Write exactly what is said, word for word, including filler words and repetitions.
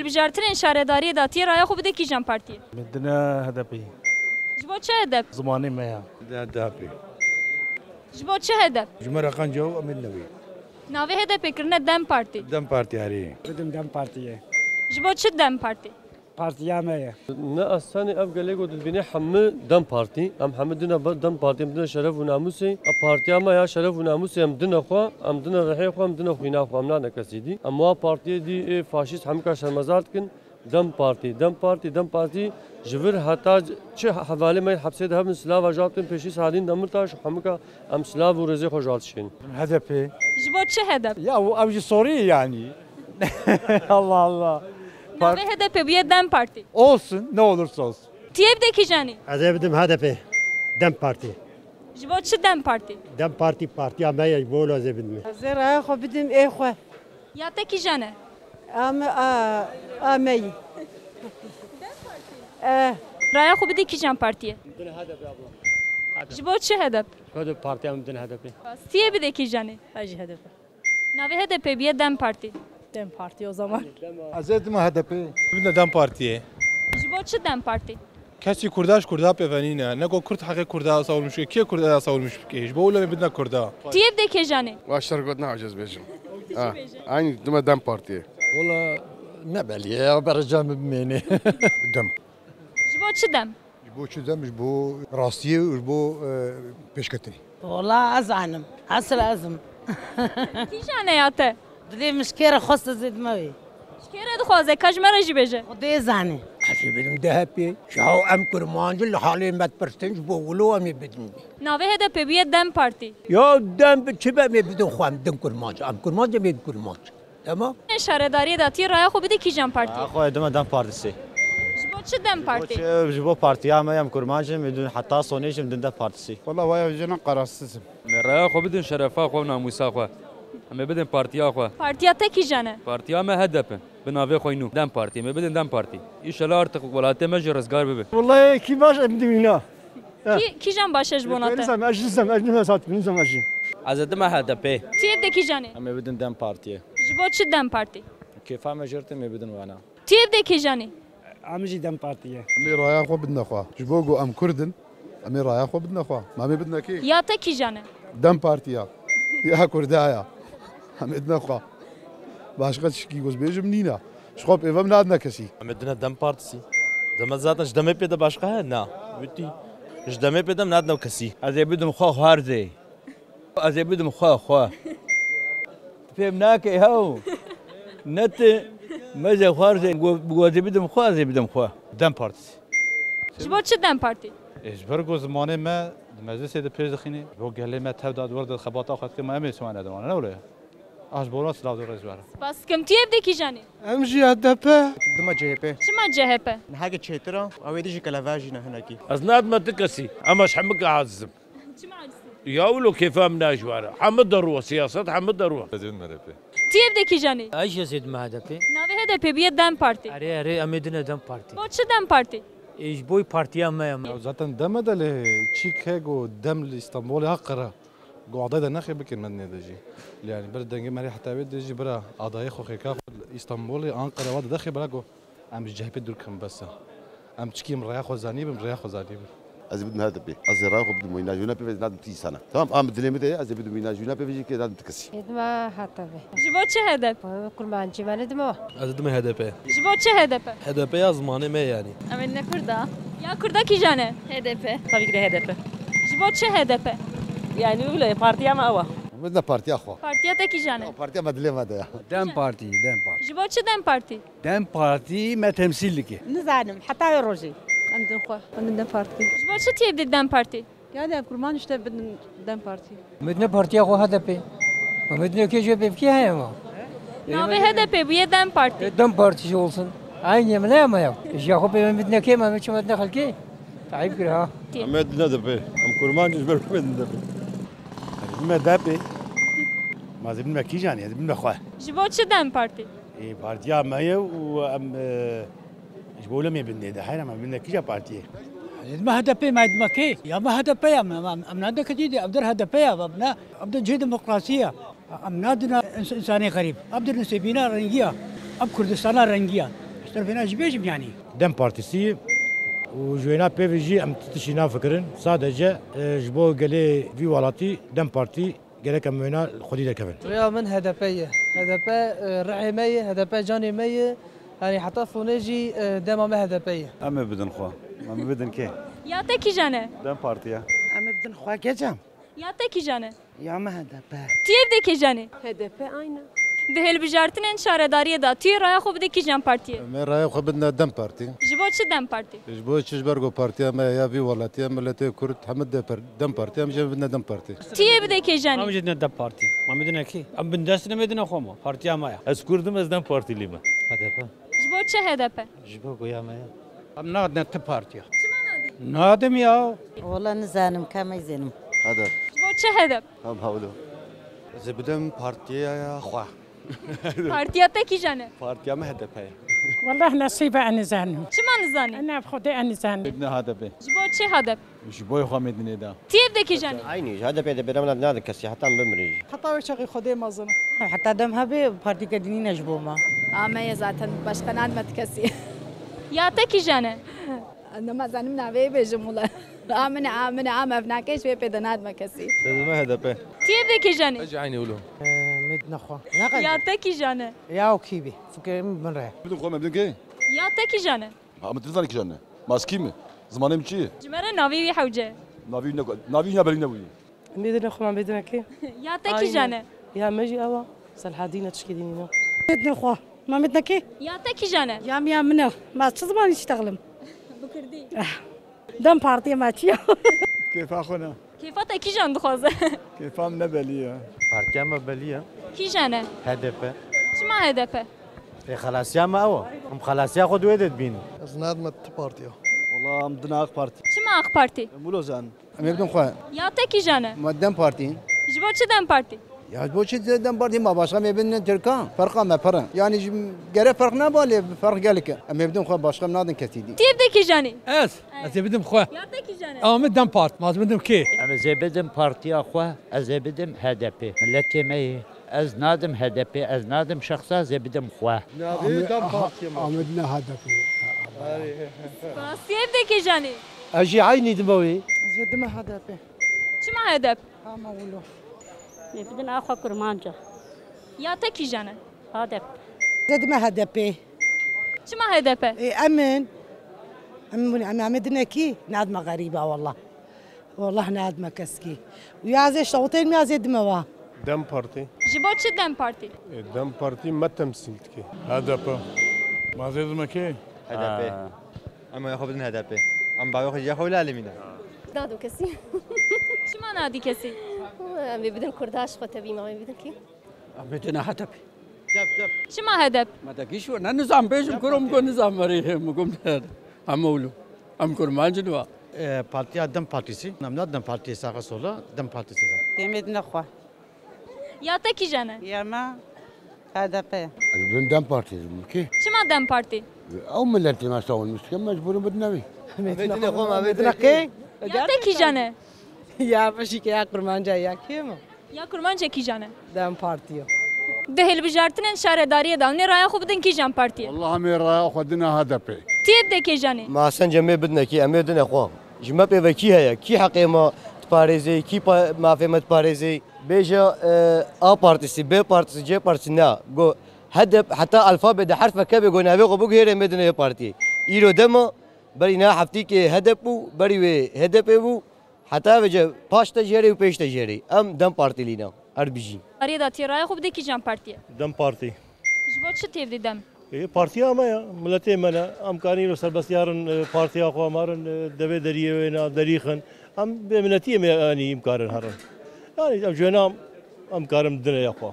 Bijartinên şaredariyê datiyê raya xwe bide kîjan partiyê? Min dine H D P. Ji bo çi H D P? Zimanê me ya. Dine H D P. Ji bo çi H D P? Ji me re qenc e û em ê newê. Navê H D P kirine DEM Partî. DEM Partî erê. Bidim DEM Partiyê. Ji bo çi DEM Partî? Partiya me ye. Ne esenê ev gelê ku dibîne hemû DEM Partî. Em hemû dine be-, DEM Partî, em dine şeref û namûsê. Ev partiya me ya şeref û namûsê, em dine xwe, em dine rihê xwe, em dine xwîna xwe, em nane kesî dî. Em wa partiyê dî ê faşîst hemûka şermezar dikin. DEM Partî, DEM Partî, DEM Partî ji vir heta çi hevalê me hepsê de hebin, silava jal dikin pêşî Selahaddîn Demirtaş û hemûka em silav û rêzê xwe jal dişên. H D P. Ji bo çi H D P? Ya, ew jî sorî ye yanî. Allah Allah. Navê H D P bûye DEM Partî. Olsun, ne olursa olsun. Tu yê bidê kîjanê? Ez ê bidim H D P. DEM Partî. Ji bo çi DEM Partî? DEM Partî partiya me ye, ji bo wilo ez ê bidim. Ez ê raya xwe bidim ê xwe. Ya te kîjan e? A me, a, a me yî. Eh. Raya xwe bidê kîjan partiyê? Ji bo çi H D P? Ji bo partiya min bidin H D P. Tu yê bidê kîjanê? Ez jî H D P. Navê H D P bûye DEM Partî. DEM Partî o zaman. Ez ê dima H D P. Bidine DEM Partiyê. Ji bo çi DEM Partî? Kesî Kurda ji Kurda pêve nîne. Ne ku Kurd heqê Kurda savunmiş bike. Kê Kurda savunmiş bike? Ji bo wilo em ê bidine Kurda. Tu yê bidê kîjanê? Wa şer got ne aciz bêjim. Ha, aynî dima DEM Partiyê. Wala ne belî ye ya, berê cem bimêne. DEM. Ji bo çi DEM? Ji bo çi DEM? Ji bo rastiyê û ji bo, e, pêşketinê. Wala ez anim. Esil ez im. Kîjan e ya te? Dilê min ji kê re xwest ez ê dime wê. Ji kê re dixwaze? Ka ji me re jî bêje. Xwedê zanî. Ez ê bidim D H P. Ya em kurmancî li halê me dipirsin, ji bo wilo em ê bidin. Navê H D P bûye DEM Partî. Ya DEM bi çi be em ê bidin xwe, em din kurmanc. Em kurmanc, em ê kurmanc. Tamam. Şaredariyê datî raya xwe bide kîjan partî? Raya xwe dime DEM Partisi. Ji bo çi DEM Partî? Ji bo çi? Ji bo partiya me, em kurmanc in, em din heta sonê jî em din DEM Partisi. Wala waya jina qararsizim. Em ê raya xwe bidin şerefa xwe û namûsa xwe. Em ê bidin partiya xwe. Partiya te kîjan e? Partiya me H D P. Bi navê xwe nû. DEM Partî. Em ê bidin DEM Partî. Înşallah artık welatê me jî rizgar bibe. Wallahî kî baş em dimîna. Kî, kîjan baş e ji bona te? Nizam, ez nizam, ez nizam, ez nizam, ez jî. Ez ê dime H D P. Tu yê bidê kîjanê? Em ê bidin DEM Partiyê. Ji bo çi DEM Partî? Kêfa me jê re tê, em ê bidin wana. Tu yê bidê kîjanê? Em jî DEM Partiyê. Em ê raya xwe bidine xwe. Ji bo ku em Kurd in, em ê raya xwe bidine xwe. Ma em ê bidine kê? Ya te kîjan e? DEM Partiya. Ya Kurda ya. Em ê dine xwe. Başqa tişkî ku ez bêjim nîne. Ji xwe pêve em nadine kesî. Em ê dine DEM Partisi. Deme zaten ji DEMê pê de başqa heye? Na. Witî. Ji DEMê pê de em nadine kesî. Ez ê bidim xwe xwarzê. Ez ê bidim xwe, xwe. Fêm nake hew. Ne ti, me jê xwarzê. Go-, go ez ê bidim xwe, ez ê bidim xwe. DEM Partisi. Ji bo çi DEM Partî? Ê, ji ber ku zimanê me di meclisê de pêş dixînî, ji bo gelê me tev da di wir de xebata xwe dike, me em ê çima nedin wana, ne wile? Ah, ji bo wan silav dû rêz were. Spas dikim. Tu yê bidê kîjanê? Em jî H D P. Dima C H P. Çima C H P? Niheke çêtir e, ew ê dijî kelevajî ne hinekî. Ez nadime ti kesî, ema ji hemike aciz im. Çima aciz î? Ya wilo kêfa min ne ji were. Hemî derû ye, siyaset hemî derû ye. Ez ê bidim H D P. Tu yê bidê kîjanê? Ez jî ez ê bidim H D P. Navê H D P bûye DEM Partî. Erê, erê, em ê dine DEM Partî. Bo çi DEM Partî? Ê, ji bo partiya me ye. Ya zaten DEM e de lê çîk heye ku DEM li Îstanbulê ha qire. Ku adayê de nexê bikin Medînê de jî. Lê yanî bir dengê me rê heta wê de jî bira adayê xwe xêka xwe Îstanbulê, Anqara wa de dexê bira ku em ji C H P dûr kim bes e. Em çikî em raya xwe zanî bin, raya xwe zanî bin. Ez ê bidim H D P. Ez ê raya xwe bidim wîna jûna pê ve nadim tî însana. Tamam, em dilê min de ye, ez ê bidim wîna jûna pê ve jî kê nadim ti kesî. Ê dima H D P. Ji bo çi H D P? Kurmancî me ne dima. Ez ê dime H D P. Ji bo çi H D P? H D P ya zimanê me yanî. Em ê ne Kurda. Ya Kurda kîjan e? H D P. Tabii ki de H D P. Ji bo çi H D P? Yani öyle partiya me ew e. Em ê dine partiya xwe. Partiya te kîjan e? Partiya me dilê me de ya. DEM Partî, DEM Partî. Ji bo çi DEM Partî? DEM Partî me temsîl dike. Nizanim, heta wê rojê. Em din xwe, em din DEM Partî. Ji bo çi tê bidî DEM Partî? Yani em kurman işte bin DEM Partî. Em ê dine partiya xwe H D P. Em ê dine kê C H P kê heye ma? Navê H D P bûye DEM Partî. E, DEM Partisi olsun. Aynı yeme ne yeme ya? Ji ya xwe pê em ê dine kê, em ê çima dine xelkê? Ayıp kir ha. Em ê dine D P. Em kurman ji ber xwe dine D P. Em ê D P. Ma ez ê bime kîjan, ez ê bime xwe. Ji bo çi DEM Partî? Ê, partiya me ye û em, e, ji bo lê me bin de, heyra me bin de kîja partiyê? Ê, me H D P, me dima kê? Ya me H D P ya, me, me, em ne de kedî de, em der H D P ya, me ne, em der cihê demokrasî ya. Em nadina ins-, insanê xerîb. Em der nisêbîna rengî ya. Em Kurdistana rengî ya. Te vêna jî bêjim yanî. DEM Partîsî û ji wêna pê ve jî em ti tiştî nafikirin. Sadece, e, ji bo gelê vî welatî DEM Partî gerek em wêna xwedî derkevin. Rêya min H D P ye. H D P, e, rihê me ye, H D P canê me ye. Yanî heta sonê jî, e, dema me H D P ye. Em ê bidin xwe. Em ê bidin kê? Ya te kîjan e? DEM Partî ye. Em ê bidin xwe kecem. Ya te kîjan e? Ya me H D P. Tu yê bidê kîjanê? H D P aynı. Di hilbijartinên şaredariyê de tu yê raya xwe bidê kîjan partiyê? Em ê raya xwe bidine DEM Partî. Ji bo çi DEM Partî? Ji bo çi, ji ber ku partiya me ya vî welatî ya miletê Kurd hemî dê per-, DEM Partî, em jî bidine DEM Partî. Tu yê bidê kîjanê? Em jî dine DEM Partî. Em bidine kî? Em bindestine me dine xwe ma. Partiya me ya. Ez Kurd im, ez DEM Partîlî me. H D P. Ji bo çi H D P? Ji bo goya me ya. Em nadine ti partiya. Çima nadî? Nadim ya. Wala nizanim, ka meyzênim. H D P. Ji bo çi H D P? Hem hewlo. Ez ê bidim partiya xwe. Partiya te kîjan e? Partiya me H D P ye. Wallah nesîbe ez nizanim. Çima nizanî? Ene bi Xwedê ez nizanim. Bidine H D P. Ji bo çi H D P? Ji bo xwe me dinê da. Tu yê bidê kîjanê? Aynî, ji H D P de bêra min nadin kesî, heta min bimire jî. Heta wê çaxê Xwedê mezin. Heta dem hebe partîke dinî ne ji bo me. A me ye zaten, başka nadime ti kesî. Ya te kîjan e? Nemazanim navê bêjim wila. A min e, a min e, a mevnakê ji wê pê de nadime kesî. Dizime H D P. Tu yê bidê kîjanê? Ez jî aynî wilo. Ee, me dine xwe. Ne kadar? Ya te kîjan e? Ya o kî bî? Fikirê min bin re. Bidin xwe me bidin kê? Ya te kîjan e? Ha, min tu nizanî kîjan e? Ma ez kî me? Zimanê min çi ye? Ji me re navê wî hewce. Navî wî ne, navî wî ya belî nebûye. Mêdine xwe, ma mêdine kê? Ya te kîjan e? Ya me jî ewa. Selhadîne tişkî dînî ne. Mêdine xwe. Ma mêdine kê? Ya te kîjan e? Ya min ya min e. Ma çi ziman îştexlim? Bi kurdî. Eh. Dem partiye ma çi ya? Kêfa xwe ne. Kêfa te kîjan dixwaze? Kêfa min ne belî ye. Partiya me belî ye. Kîjan e? H D P. Çima H D P? Ê xelasiya me ew e. Em xelasiya xwe di wê de dibînin. Ez nadime ti partiya. Wala em dina AK Partî. Çima AK Partî? Em wilo zanin. Em ê bidin xwe. Ya te kîjan e? Me DEM Partî. Ji bo çi DEM Partî? Ya ji bo çi DEM Partî, ma başka em ê bidin Tirkan? Ferqa me pir e. Yanî ji gere ferq neba lê ferq gelek e. Em ê bidin xwe, başka em nadin kesî dî. Tu yê bidê kîjanê? Ez. Ez ê bidim xwe. Ya te kîjan e? Ama DEM Parti, ma ez bidim kê? Em ez ê bidim partiya xwe, ez ê bidim H D P. Miletê me yê. Ez nadim H D P, ez nadim şexsa, ez ê bidim xwe. Navê DEM Partiyê me. Amedine H D P. Spas. Tu yê bidê kîjanê? Ez jî eynî dime wê. Ez ê dime H D P. Çima H D P? Ama wilo. Ê bidin axa kurmanca. Ya te kîjan e? H D P. Ez ê dime H D P. Çima H D P? Ê, em in. Em in, em, em ê dinekî, nadime xerîba wallah. Wallah nadime keskî. Û ya ez ê şewitên ya ez ê dime wa. DEM Partî. Ji bo çi DEM Partî? Ê, DEM Partî me temsîl dike. H D P. Ma ez ê dime kê? H D P. Ha. Em ê xwe bidin H D P. Em bavê xwe ya xwe wila alemîne. Nado kesî. Çima nadî kesî? Em ê bidin Kurda ji xwe tevî, ma em ê bidin kî? Em ê dine H D P. Dep, dep. Çima H D P? Me de giş ne nizam bêjim, kurum ku nizam verê, hê, mi gum de. Hemû wilo. Em kurmancin wa. E, partiya DEM Partisi. Em ne DEM Partiyê saxa sola, DEM Partisi. Têmê dine xwe. Ya te kîjan e? Ya me H D P. Ez bin DEM Partî, kî? Çima DEM Partî? Ew miletê me savunmiş dike, mecbûr in bidine wî. Em ê dine xwe, em ê dine kê? Ya te kîjan e? Ya beşî ke ya kurmanca ya kê me? Ya kurmanca kîjan e? DEM Partî ye. Di hilbijartinên şaredariyê de hûn ê raya xwe bidin kîjan partiyê? Wallahî em ê raya xwe dine H D P. Tu yê bidê kîjanê? Ma sence em ê bidine kî, em ê dine xwe. Ji me pê ve kî heye? Kî heqê me diparêzê? Kî pa-, mafê me diparêzê? Bêje, e, A Partisi, B Partisi, C Partisi, na. Go H D P, heta alfabe de herfe ke bê, go navê xwe biguhêre, em ê dine vê partiyê. Îro dema, berî na heftîkê H D P bû, berî wê H D P bû. Heta vêce paş te jêrê û pêş te jêrê. Em DEM Partîlî ne. Her bijî. Arê da tê raya xwe bidê kîjan partiyê? DEM Partî. Ji bo çi tê bidê DEM? Ê, partiya me ya, miletê me ne. Em karin îro serbestiya rin, e, partiya xwe, em herin, e, devê deriyê wê ne, derî xin. Em bê miletiyê me, yanî, em karin herin. Yanî, em ji wêna em karin bidine ya xwe.